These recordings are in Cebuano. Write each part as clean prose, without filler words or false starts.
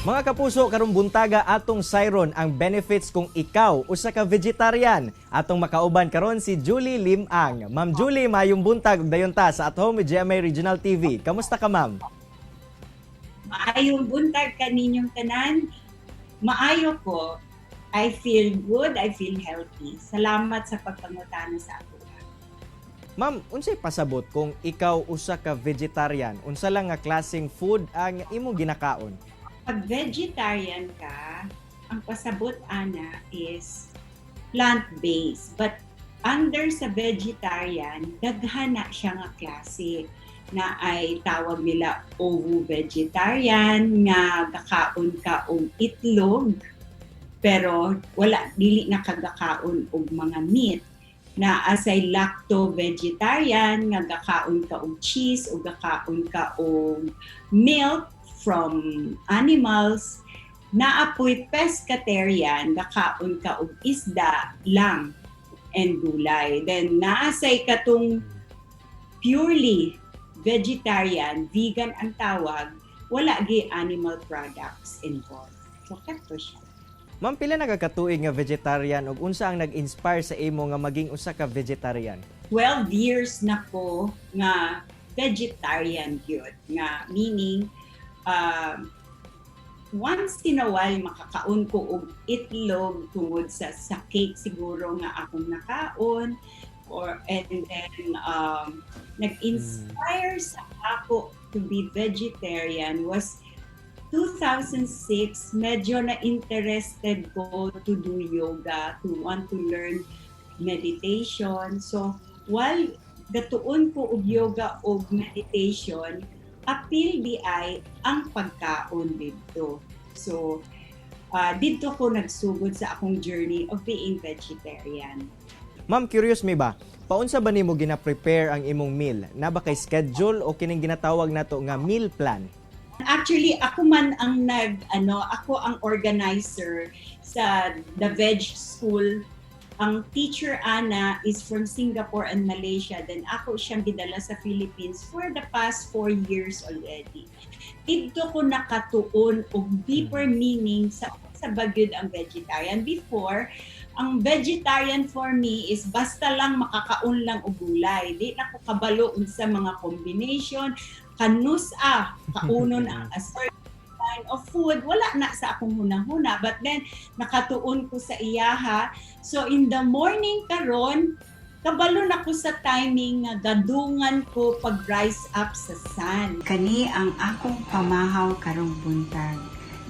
Mga kapuso, karong buntaga atong sayron ang benefits kung ikaw usa ka vegetarian. Atong makauban karon si Julie Limang. Ma'am Julie, maayong buntag ug dayon ta sa At Home with GMA Regional TV. Kamusta ka, ma'am? Maayong buntag kaninyong tanan. Maayo ko. I feel good, I feel healthy. Salamat sa pagpangutana sa ako. Ma'am, unsay pasabot kung ikaw usa ka vegetarian? Unsa lang nga klaseng food ang imong ginakaon? Pag vegetarian ka, ang pasabot ana is plant-based. But under sa vegetarian, daghan na siya nga klase na ay tawag nila ovo vegetarian nga gakaon ka og itlog pero wala, dili na kagakaon og mga meat, na asay lacto vegetarian nga gakaon ka og cheese o gakaon ka og milk from animals, naa poy pescatarian, gakaon ka og isda lang and gulay. Then naasay katong purely vegetarian, vegan ang tawag, wala gi animal products involved. So kato siya. Ma'am, pila na ka katuig nga vegetarian ug unsa ang nag-inspire sa imo nga maging usa ka vegetarian? 12 years na ko nga vegetarian gyud, nga meaning once in a while makakaon ko og itlog tungod sa cake siguro nga akong nakaon or and then nag-inspire sa ako to be vegetarian was 2006. Medyo na interested ko to do yoga, to want to learn meditation. So while gatuon ko og yoga og meditation, apil di ay ang pagkaon didto. So didto ko nagsugod sa akong journey of being vegetarian. Ma'am, curious mi ba? Paunsa ba nimo gina-prepare ang imong meal? Naa ba kay schedule o kining ginatawag nato nga meal plan? Actually, ako man ang nag ano, ako ang organizer sa The Veg School. Ang teacher ana is from Singapore and Malaysia. Then ako siyang gidala sa Philippines for the past 4 years already. Didto ko nakatuon og deeper meaning sa ba gyud ang vegetarian. Before, ang vegetarian for me is basta lang makakaon lang og gulay. Di na ko kabalo unsa mga combination, kanus-a kaunon ang a certain kind of food. Wala na sa akong hunahuna. But then nakatuon ko sa iyaha. So in the morning karon, kabalo na ko sa timing nga gadungan ko pag rise up sa sun. Kani ang akong pamahaw karong buntag.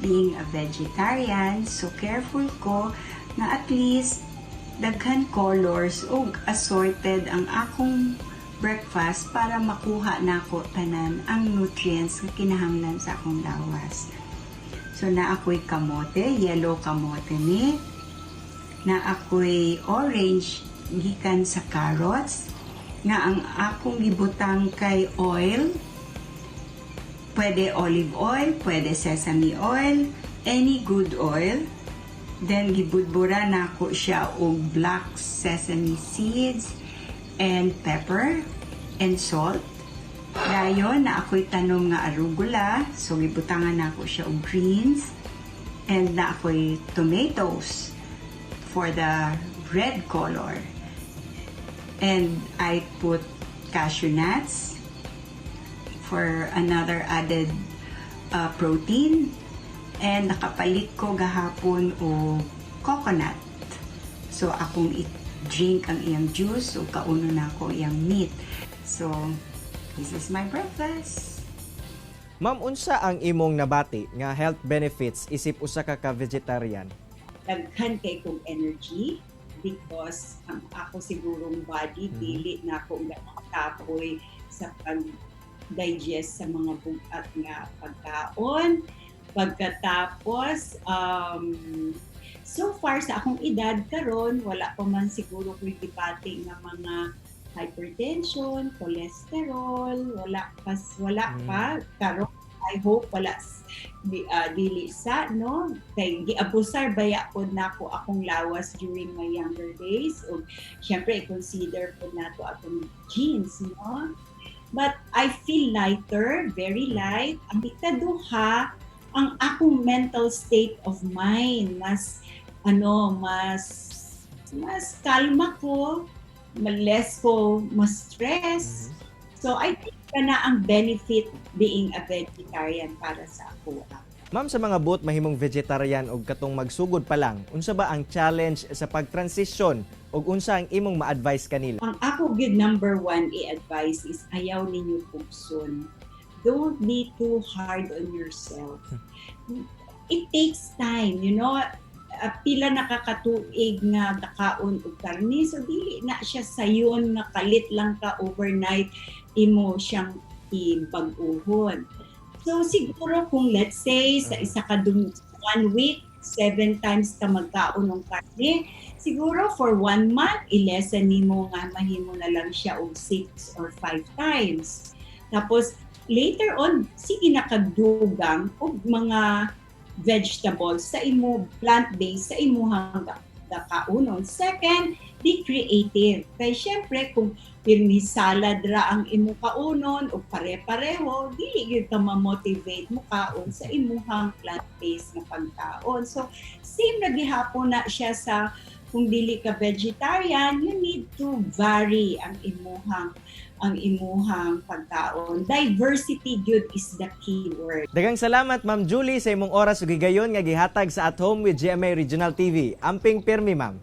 Being a vegetarian, so careful ko na at least daghan colors ug assorted ang akong breakfast para makuha nako tanan ang nutrients nga kinahanglan sa akong lawas. So naa ako'y kamote, yellow kamote ni. Naa ako'y orange gikan sa carrots nga ang akong gibutang kay oil. Pwede olive oil, pwede sesame oil, any good oil. Then gibudbura nako siya og black sesame seeds and pepper and salt. Dayon naa ako'y tanom nga arugula, so gibutangan nako siya og greens and naa ako'y tomatoes for the red color. And I put cashew nuts for another added protein and nakapalit ko gahapon og coconut. So akong i-drink ang iyang juice ug kaunon nako iyang meat. So this is my breakfast. Ma'am, unsa ang imong nabati nga health benefits isip usa ka vegetarian? Daghan kay kong energy because ang ako sigurong body, dili na ako kapoy sa pag-digest sa mga bugat nga pagkaon. Pagkatapos, so far sa akong edad karon, wala pa man siguro ko'y gibati nga mga hypertension, cholesterol, wala pa, wala pa karon. I hope wala di, dili sa no, kay giabusar baya pod nako akong lawas during my younger days ug syempre i-consider pod nato atong genes, no? But I feel lighter, very light. Ang ikaduha, Ang akong mental state of mind, mas ano, mas mas kalma ko, less ko mas stress. So I think kana ang benefit being a vegetarian para sa ako. Ma'am, sa mga buot mahimong vegetarian og katong magsugod pa lang, unsa ba ang challenge sa pag-transition ug unsa ang imong ma-advise kanila? Ang ako gyud number one i-advise is ayaw ninyo pugson. Don't be too hard on yourself. It takes time. Pila na kakatuig nga kakaon og karne, so dili na siya sayon nga kalit lang ka overnight imo siyang ibag-uhon. So siguro kung, let's say, sa isa ka one week, seven times ka magkaon ng karne, siguro for one month, i-lessen nimo nga mahimo na lang siya og six or five times. Tapos later on, sige na kagdugang og mga vegetables sa imo, plant-based sa imuhang kaunon. Second, be creative. Kay syempre kung pirmi salad ra ang imo kaunon o pare-pareho, dili gyud ka ma-motivate mo kaon sa imuhang plant-based nga pagkaon. So same ra gihapon na siya sa kung dili ka vegetarian, you need to vary ang imuhang pagkaon. Diversity gyud is the key word. Daghang salamat, Ma'am Julie, sa imong oras ug higayon nga gihatag sa At Home with GMA Regional TV. Amping pirmi, ma'am.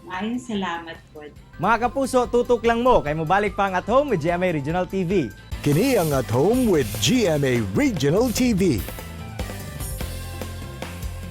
Maayong salamat po. Mga kapuso, tutok lang mo kay mobalik pa ang At Home with GMA Regional TV. Kini ang At Home with GMA Regional TV.